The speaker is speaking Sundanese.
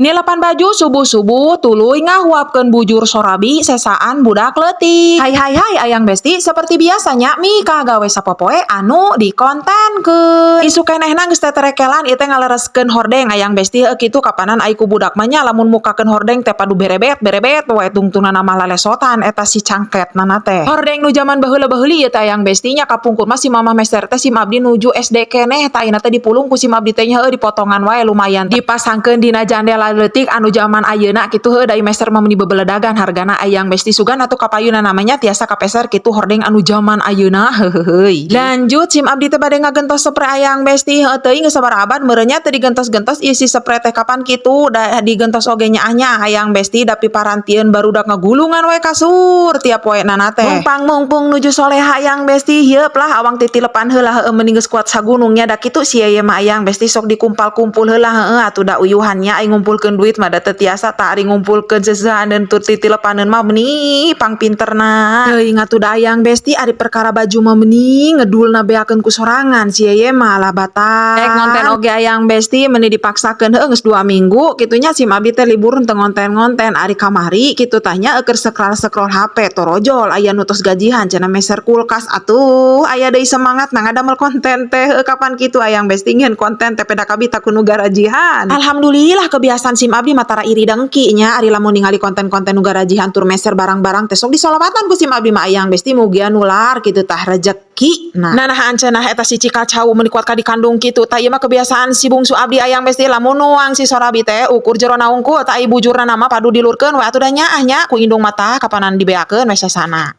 Nilepan baju subuh-subuh tuluy ngahuapkeun bujur sorabi sesaan budak leutik. Hai hai hai, Ayang Besti, seperti biasanya mika gawe sapopoe anu dikontenkeun. Isuk kenehna geus teterekelan ieu teh ngalereskeun hordeng, Ayang Besti. Heuh, kitu kapanan ai ku budak mah nya, lamun mukakeun hordeng teh padu berebet berebet wae, tungtungna mah lalesotan eta si cangketna teh. Hordeng nu jaman baheula baheuli ieu teh, Ayang Besti nya. Kapungkur mah si mamah meser teh si abdi nuju SD keneh. Tah, ayeuna teh dipulung ku si abdi teh nya. Heuh, dipotongan wae lumayan dipasangkeun dina jandela leutik anu jaman ayeuna kitu. Heuh, da meser mah meuni bebeledagan hargana, Ayang Besti. Sugan atuh kapayuna namanya tiasa kapeser kitu hordeng anu jaman ayeuna, heuheuy. Lanjut, sim abdi teh bade ngagentos sepre, Ayang Besti. Heuh, teuing geus sabaraha abad meureun nya teu digentos-gentos ieu si sepre teh. Kapan kitu da digentos oge nyaahnya, Ayang Besti, da piparantieun barudak ngagulungan we kasur tiap poe nana teh. Mumpang mumpung nuju soleha, Ayang Besti, hieup lah awang titilepan heula. Heueuh, mending geus kuat sagunungnya da kitu sia ieu mah, Ayang Besti. Sok dikumpal-kumpul heula. Heueuh atuh, da uyuhannya ai ngumpulkeun duit mah da teu tiasa tah, ari ngumpulkeun seusehan tur titilepaneun mah meuni pangpinterna teuing atuh da, Ayang Besti. Ari perkara baju mah meuni ngedulna beakeun ku sorangan si yeye mah lah batal. Rek ngonten oge, Ayang Besti, meuni dipaksakeun. Heueuh, geus 2 minggu kitunya si abdi teh libur teu ngonten-ngonten. Ari kamari kitu tah nya keur scroll-scroll HP, torojol aya nu tos gajihan cenah meser kulkas. Atuh aya deui semangat na ngadamel konten teh. Heueuh, kapan kitu, Ayang Besti, ngieun konten teh peda kabita ku nu garajihan. Alhamdulillah, kebiasaan sim abdi mah tara iri dengki nya. Ari lamun ningali konten-konten nu garajihan tur meser barang-barang teh sok disolawatan ku sim abdi mah, Ayang Besti, mugia nular kitu tah rejeki. Nah, ancenah eta si cikal cau meuni kuat ka dikandung kitu. Tah, ieu mah kebiasaan si bungsu abdi, Ayang Besti, lamun nuang si sorabi teh ukur jerona unggul. Tah, bujurna nama padu dilurkeun we atuh, da nyaah nya ku indung mata kapanan dibeakeun we sasana.